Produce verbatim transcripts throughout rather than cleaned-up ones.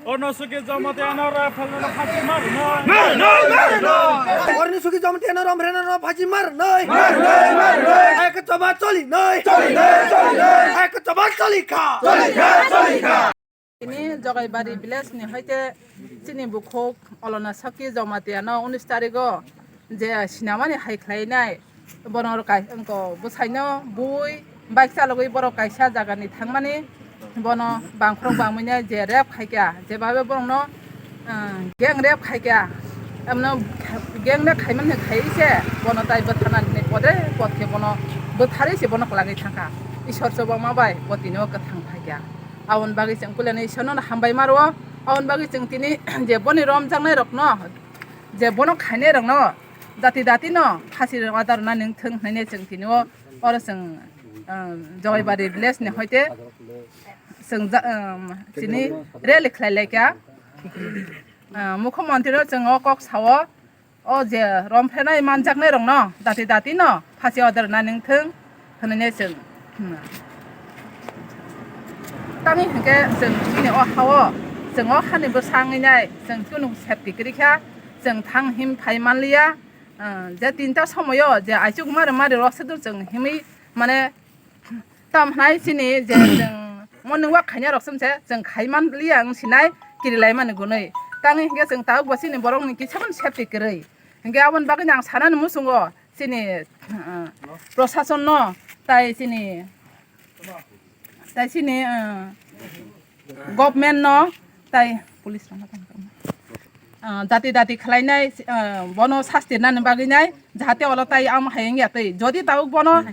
Orno suki jamatia no ra phalna no phachi mar no. Orni suki jamatia no rom rena no phachi mar no. Ek choba choli no. Ek choba choli kha. Tini Jogaibari village ni hoite chini bukhuk Olona Saki Jamatia no unis tarigo je sinamani hai khlainai, bono kai-, wngko bwsaino bui bike chalogwi borok kaisa jagani thangmani, bono bangkhorok bangmani je rep khaikha, jebabe borokno, ah, gang rep khaikha, amno gang rep khaimani khai se bono tai bwtharnani podre pod khe bono bwtharwi se bono kwlagwi thangkha. Isor chobangma bai bo tini o kwthang phaikha. Aboni bagwi chwng puilani Isorno hambai ma rwo. Aboni bagwi chwng tini je boni romjaknai rokno, je bono khainai rokno, jati jati no phasi rwna nang thung hwnwi chwng tini o oro chwng, um, Jogaibari village ni hoite chwng ja-, um, chini rally khlai laikha. Uh, Mukhyamantri no chwng o kok sao. O je romphrenai manjaknai rokno dati dati no phasi order na ning thung hwnwi chwng, hmm. Tamni hinkhe chwng chini o hao chwng o hani bwsangwi nai chwng kunu safety kwrwi kha, chwng thang him phai manliya. Ah, je tinta somoyo je aichuk mari mari rok se chwng himwi mane Tam hwnai chini je chwng morning walk khaina rok chwng se chwng khai man liya wng sinai kiri lai mani gunui. Tangwi hinkhe chwng tabuk bo chini borok ni kisa phano safety kwrwi. Hinkhe aboni bagwi no ang sanani muchungo chini, uh, prosason no tai chini, tai chini, uh, government no tai police rok no tamo tamo. Ah, dati dati khlainai, ah, bono sasti rwnani bagwi nai, jahate olo tai amo hai wngya twi. Jodi tabuk bono,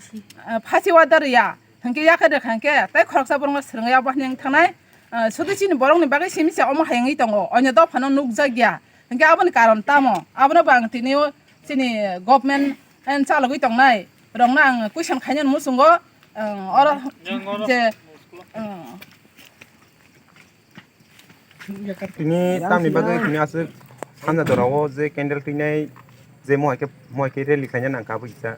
ah, phasi order rwya, hinkhe yakhe rwkha hinkhe, tai khoroksa borokno swrwngwi abo hinwi wng thangnai, ah, sudu chini borokni bagwi simi se omo hai wngwi tongo, onyo dophano nukjakya. Hinkhe aboni karon tamo? Abono bo ang tini o chini government, eh, chalogwi tongnai rokno ang question khainani muchungo, ah, oro je, ah, Tini tamni bagwi tini aswk sanja jora o je candle twinai je mohai khe, mohai khe rally khlaina nang kha abo kisa.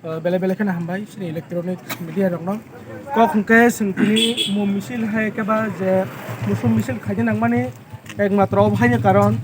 Uh, bele bele kheno hambai chini electronic media rokno. Kok hwnkhe chwng tini mum misil hai khe ba je musum misil khaina nangmani ekmatro obo haino karon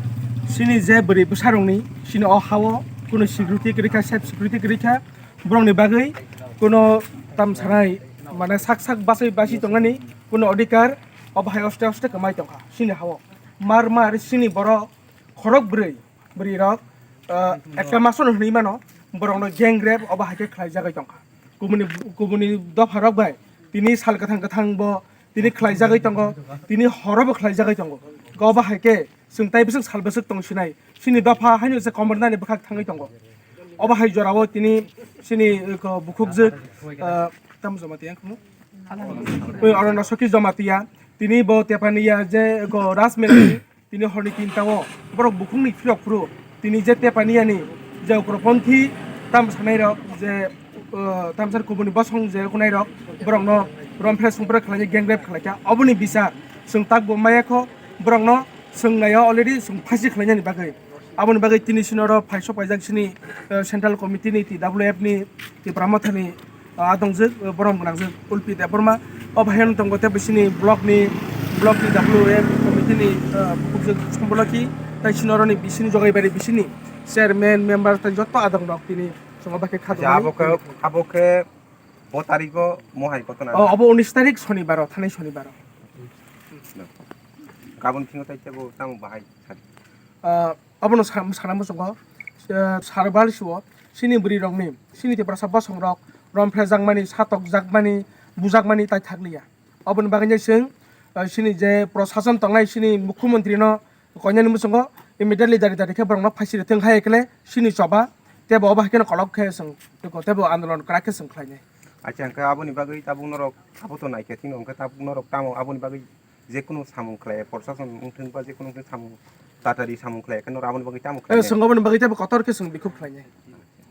chini je bwrwi bwsa rokni chini o ha o kunu security kwrwi kha, safe security kwrwi kha. Borokni bagwi kuno tam sanai, mane sak sak basai basi tongmani kuno odhikar obo hai oste oste kwmai tongkha chini ha-o. Mar mar chini borok khorok bwrwi, bwrwi rok, ah, ekta masono hwnwi mano, borokno gang rape obo hai khe khlai jagwi tongkha. Kubuni, kubuni dopha rok bai tini sal kwthang kwthang bo tini khlai jagwi tongo, tini horo bo khlai jagwi tongo. Obo hai khe Chwng tai bwswk sal bwswk tong sinai, chini dopha haino se komornani bwkhak thangwi tongo. Obo hai jorao tini chini, uh, bukhukjwk, uh, tamo Jamatia wngkha? Oi, Orona Saki Jamatia. Tini bo tepaniya je, uh, Rajmela ni, tini horni tinta o borok bukhukni phirok phuru tini je tepaniya ni je ugroponthi tam sanai rok je, uh, tamsar kubuni bosong je kunai rok borokno rompre songpre khlainai gang rape khlaikha. Oboni bichar chwng takbo maya kho borokno. Chwng naio already chwng phaisi khlainani bagwi. Aboni bagwi tini sino oro phaisok paijak sini, eh, Central Committee ni, T W F ni, Tipra Motha ni, ah, adongjwk, eh, borom gwnangjwk Ulpi Debbarma. O bahai no tongo tei bisini block ni, block ni W F committee ni, eh, bukhukjwk Somboloki, tei sino oro ni bisini Jogaibari bisini chairman, member tei joto adong rok tini chwng obo khe kha. Acha, abo khe, abo khe bo tarikh o mohai kotona? O, obo unis tarik Sonibar o, thanai Sonibar o. Gabon thingo tai tebo tamo bahai sadi. Ah, abono sa-, sana muchungo, eh, sarbal sio, sini bwrwi rokni, sini Tiprasa bosong rok, romphre jakmani, satok jakmani, bujakmani tai thakliya. Oboni bagwi chwng, eh, sini je prosason tongnai, sini mukhyamantri no koinani muchungo immediately dari dari khe borokno phaisi rwthwng hai khle sini choba, tebo obo hai kheno kolok khe chwng, tebo andolon kwrak khe chwng khlainai. Acha, hwnkhe aboni bagwi tabuk norok abo to naikhe tino, hwnkhe tabuk norok tamo aboni bagwi jekunu samung khlai, prosason wngthung ba jekunu wngthung samung, tatari samung khlai, khe norok aboni bagwi tamo khlai? Eh, chwng aboni bagwi teibo kotor khe chwng bikhuk khlainai.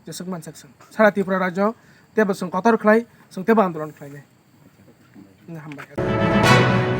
Jeswk mansak chwng. Sara Tripura rajyo teibo chwng kotor khlai, chwng teibo andolon khlainai. Hambai.